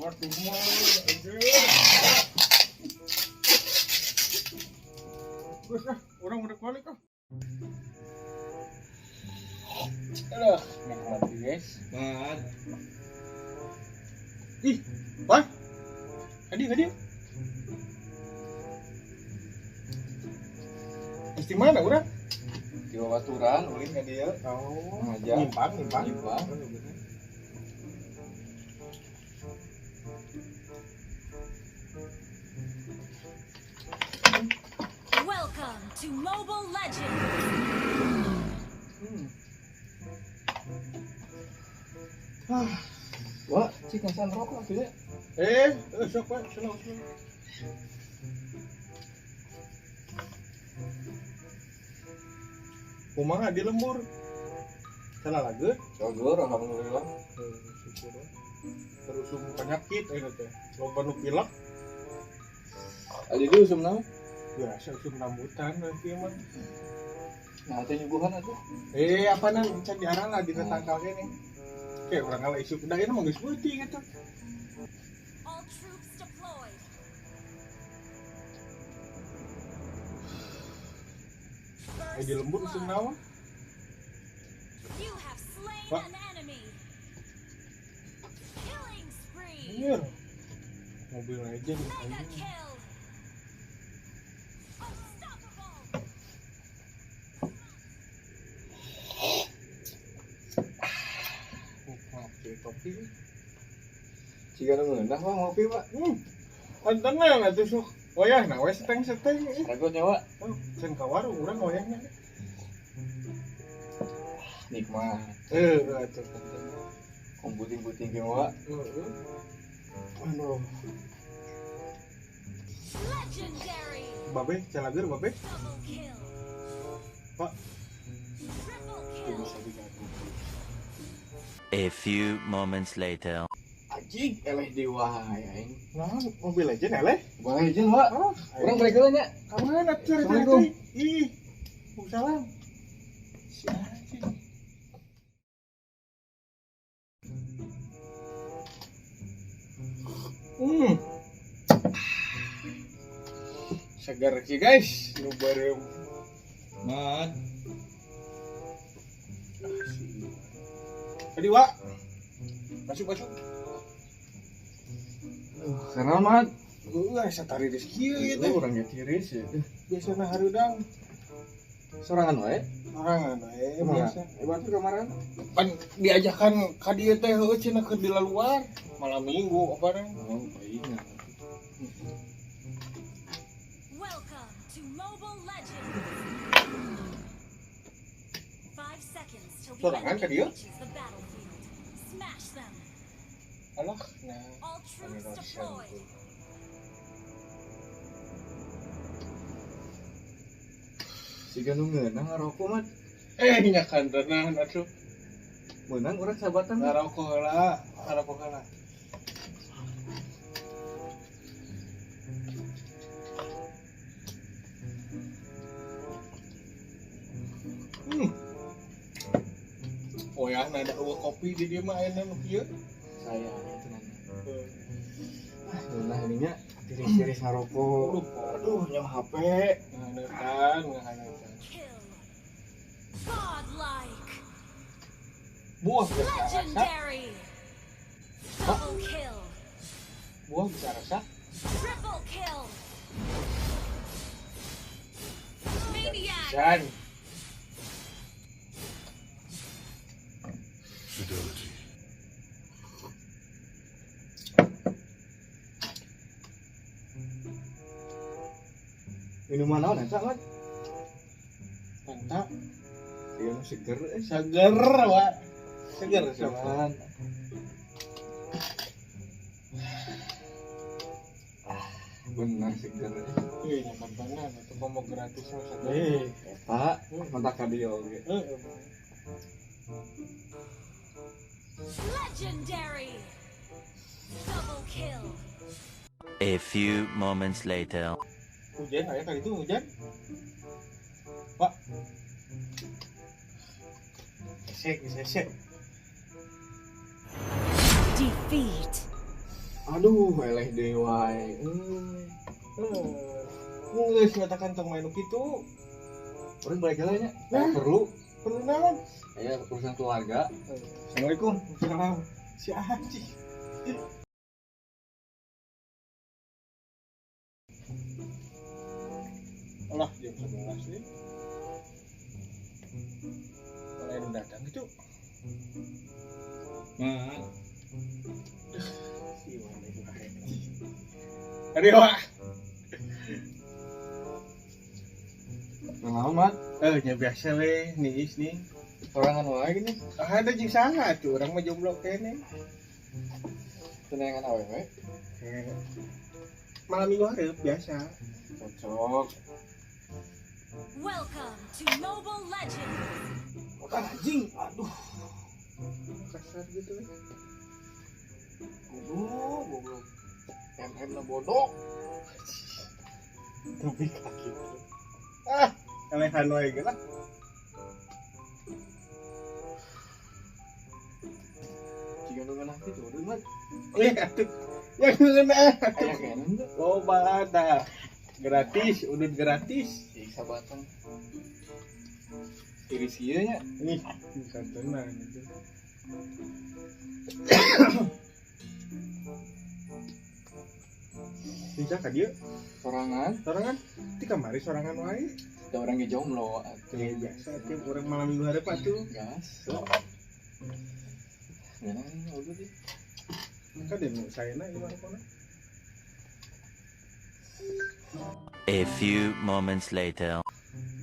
Atuh mah anjir. Geus ah, urang udah balik ah. Aduh, nikmat guys. Mat. Ih, wah. Hadi, hadi. Mesti mana urang? Di babaturan ulin ka dieu. Oh, Ngajak. nyimpang, nyimpang. Nyimpang. Oh, bener. Welcome to Mobile Legends! Ah, Wah, cik ngasan rokok atuh ya. Sok we, slow, slow. Kumaha di lembur? Salah lagi? Syukur alhamdulillah. Syukur. Terus penyakit ayeuna teh. Loba nu pilek, Aja ge usum naon? biasa usum rambutan nanti mah. Nah, teh nyuguhan atuh. Apa nang can diarah lah dina tangkal kene. Oke, urang ngala isuk da ieu mah geus peuting eta. All troops deployed. Di lembur usum naon? You have slain What? an enemy. Killing spree. Anjir. Mobil aja di Mega anjing. kill. Unstoppable. Nikmat kopi. Ciga nu ngeunah mah ngopi, Pak. Antengan atuh sok. Wayahna we seteng-seteng ih. Ragot nyawa. Oh, can ka warung urang wayahna. Nikmat. Atuh penting. Komputing-puting ge wa. Heeh. Aduh, Legendary. babe calager babe. Double kill. Pak. Triple Teu kill. bisa diganggu. A few moments later. Anjing eleh deui wae aing. Nah, Mobil Legend eleh. Boleh izin, Pak. Ah, Urang break heula nya. ka mana tuh? Assalamualaikum. Ih, salam. Si anjing. Segar sih guys, nu bareng. Mat. Ah, si. Tadi Wak. Masuk, masuk. Karena Mat. Asa tariris kieu ieu Itu teh. urang ge tiris ya. Biasana hareudang. Sorangan wae. Sorangan we biasa. Eh, batu kemarin. Pan diajakan ka dieu teh heueuh cenah keur di luar malam minggu apa nang. Oh, baik. Welcome to Mobile Legends. 5 seconds till the Sorangan ka enemy dieu? reaches the battlefield. Smash them. Alah, nah. All troops deployed. Siga nu ngeunah ngarokok, Mat. Nya kantenan atuh. Meunang urang sabatan. Ngarokok heula, ngarokok heula. Oh ya, nah ada eueuh kopi di dieu mah aya nu kieu. Saya itu nanya. Ah, ngeunah ininya tiris-tiris ngarokok. Aduh, Aduh, nyam HP. Ngahaneutan, ngahaneutan. Kill. Godlike. Buah bisa rasa, Legendary. Double kill. buah bisa rasa. Triple kill. Maniac. Pisan. Fidelity. Minuman naon eta, Mat? Mantap. Siga nu seger eh. Seger, Wak. Seger, seger. Cuman. Ah, benar seger. Ih, nyaman banget. Itu mau gratis mah seger. Eta mantap ka dieu oge. Heeh. Legendary. Double kill. A few moments later. Hujan aya kali itu hujan. Pak. Esek, esek. Defeat. Aduh, eleh deui wae. Euy. Geus ngatakan tong main nu kitu. Urang balik heula nya. Nah. Perlu Perlu naon? aya urusan keluarga. Assalamualaikum. Salam. Si anjing. Alah, jam 11 nih. Mulai datang itu. Nah, Si mana itu anjing. Aduh, Wak. naon, Mat? Nya biasa we, niis nih. Sorangan wae gini. Ah, ada jeung saha tuh, urang mah jomblo kene. Tenangan awewe. Eh, Malam minggu hareup biasa. Cocok. Welcome to Mobile Legends. Makan anjing. Aduh, Kasar gitu we. goblok, goblok. MM na bodoh. Tapi kaki. Ah, elehan wae ge lah. Jika nu ngeunah kitu udah, Mat. Iya, atuh. Yang ngeunah. Aya kene teu? Loba ada. Gratis, udut gratis. Siksa batang. Tiris ieu nya. Nih, bisa tenang itu. Bisa ka dieu? Sorangan, Sorangan di kamari sorangan wae. da urang ge jomblo atuh. Ya biasa tiap orang malam minggu hareup atuh. Gas. Ngeunah ini udah deh. Kan dia nu saena ieu mah rokona. A few moments later.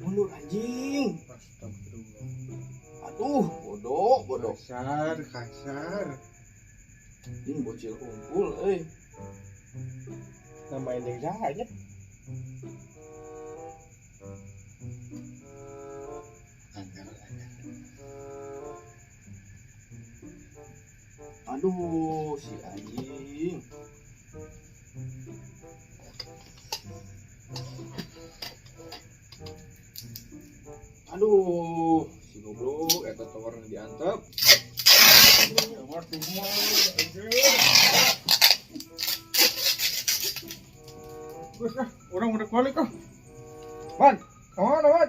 Mundur anjing. Astagfirullah. Aduh, bodoh, bodoh. Kasar, kasar. Ini bocil unggul euy. Namain jeung saha nya? Anggar, anggar. Aduh, si anjing. Aduh, si goblok eta tower diantep. Nomor semua. Geus ah, urang udah balik ah. Man, kemana, Man?